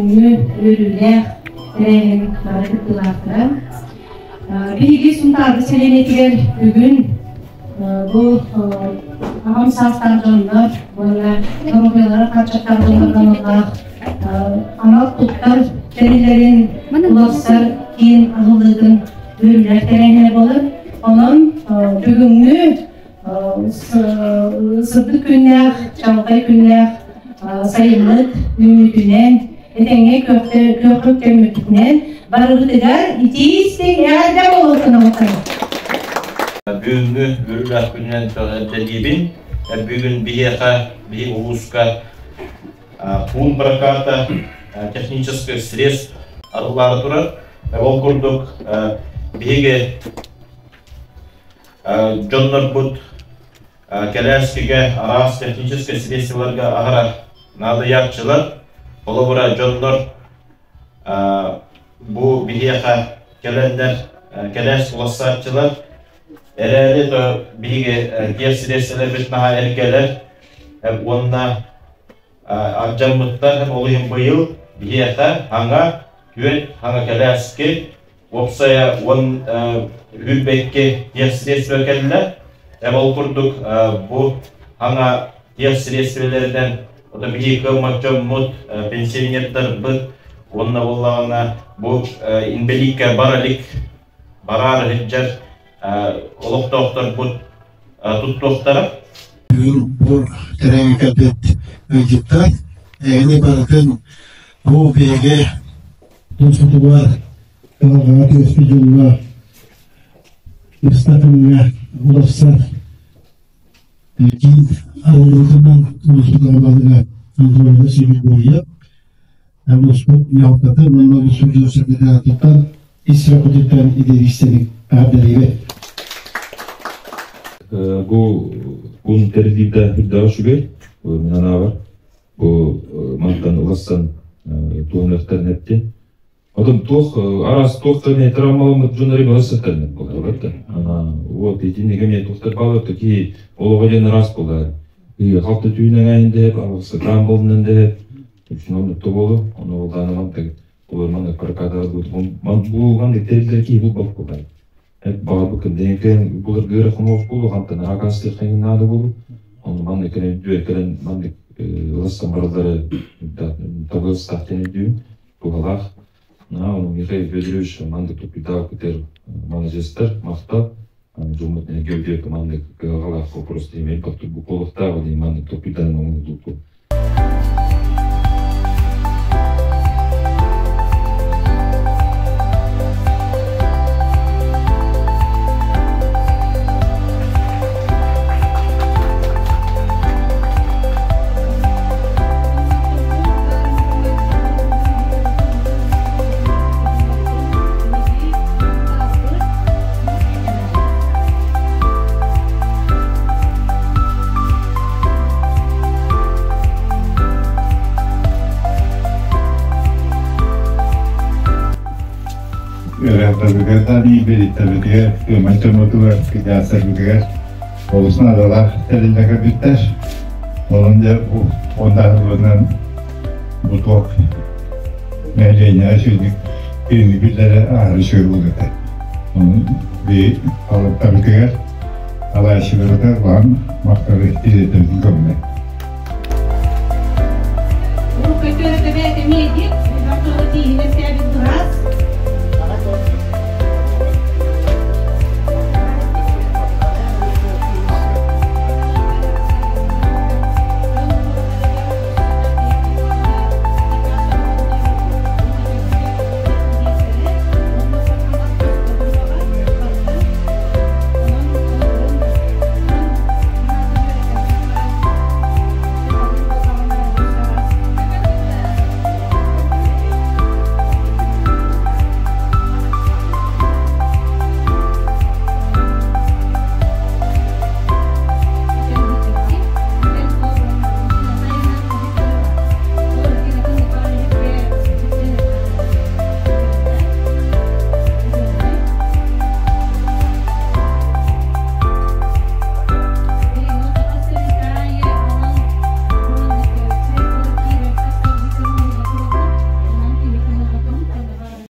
Бүгүҥҥү үөрүүлээх тэрээһин бары кыттыылаахтара. Биһиги Сунтаарбыт сэлиэнньэтигэр бүгүн бу аҕам саастаах дьоннор уонна доруобуйалара хааччахтаах дьоннорго аналлаах анал туттар тэриллэрин уларсар киин аһыллыытын үөрүүлээх тэрээһинэ буолар. Онон бүгүҥҥү сырдык күннээх, чаҕылхай күннээх сайыммыт үүммүтүнэн, этэҥҥэ күөххүт көммүтүнэн барыбытыгар итии-истиҥ эҕэрдэ буолуохтун оҕотор. Бүгүҥҥү үөрүүлээх күнүнэн эҕэрдэлиибин. Бүгүн биһиэхэ, биһи улууска пуун проката технических средств арыллаары турар. Ол курдук биһиги Дьоннорбут кэлээскигэ араас техническэй средстволарга аһара наадыйааччылар. Холобура, дьоннор бу биһиэхэ кэлэннэр кэлээс улассааччылар. Эрээри то биһиги киэр средстволарбыт наһаа эргэлэр уонна ардьаммыттар. Ол иһин быйыл биһиэхэ хаҥа, түөрт хаҥа кэлээски Уопсайа 10 22 техсредство кэллэ. Ол курдук бу хаҥа техсредстволэринэн ото биһиги кыаммат дьоммут, пенсионердарбыт уонна буоллаҕына бу инбэлииккэ бара илик бараары сылдьар олохтоохторбут туттуохтара. Бүгүн бу тэрээҥҥэ кэлбит ыалдьыттар эһини барытын бу биһиги Тус-тутугар кыһалҕаҕа түбэспит дьоҥҥо ыстатыҥҥа уларсар киин арыллыбытынан улууспут баһылыга Анатолий Васильевич Гурьев улууспут дьаһалтатын уонна улууспут дьоно-сэргэтин аатыттан ис сүрэхпититтэн идэлиистэбит эҕэрдэлиибит. Бу күн тэриллиитэ үрдээх үчүгэй, мин санаабар. Бу мантан улассан туһунуохтарын эттин. Отон туох араас туох да травмаламмыт дьоннор эмиэ сыттарнар буолар да. Вот итинник эмиэ туохтар баалар такие олоҕо диэн араас буолар. Халты түүнэҥээһин дэһэп, сытаан болунан дэһэп, үчүн оннукта буолу, ону олдаанаман олорман прокатар бу булган тэрилдер киһи булбат буолар. Баҕарбыккын дэҥкэн былыргы хомоох буолу хантан аакаастыаххайын наада буолу. Ону маннык кэлэн үтүө кэлэн маннык ылассан бараллары табыгастаах диэн өйдүүбүн. Туһалаах. Ону Михаил Федорович маннык туппутаах күтэр маладьыастар, махтал. Дьоммут нэһилиэк маннык кыһалҕалаах вопрос диэмэй буолуохтаах маннык туппутан оҥордукку. Үөрэхтэрбитигэр биирбитигэр, тыыммат дьоммутугар, кырдьаҕастарбытыгар олус наадалаах тэриллэ кэлбиттэр. Онон дьэ бу уоннааҕыларынан бу туох нэһилиэнньэҕэ үчүгэйдик киһини биллэрэ аһары үчүгэй буолуо этэ. Онон биһи алыптарбытыгар Алааччыларга улахан махталы тириэрдэбитин көҥүлэ. Урукку өттүгэр эбээт эмиэ диэн.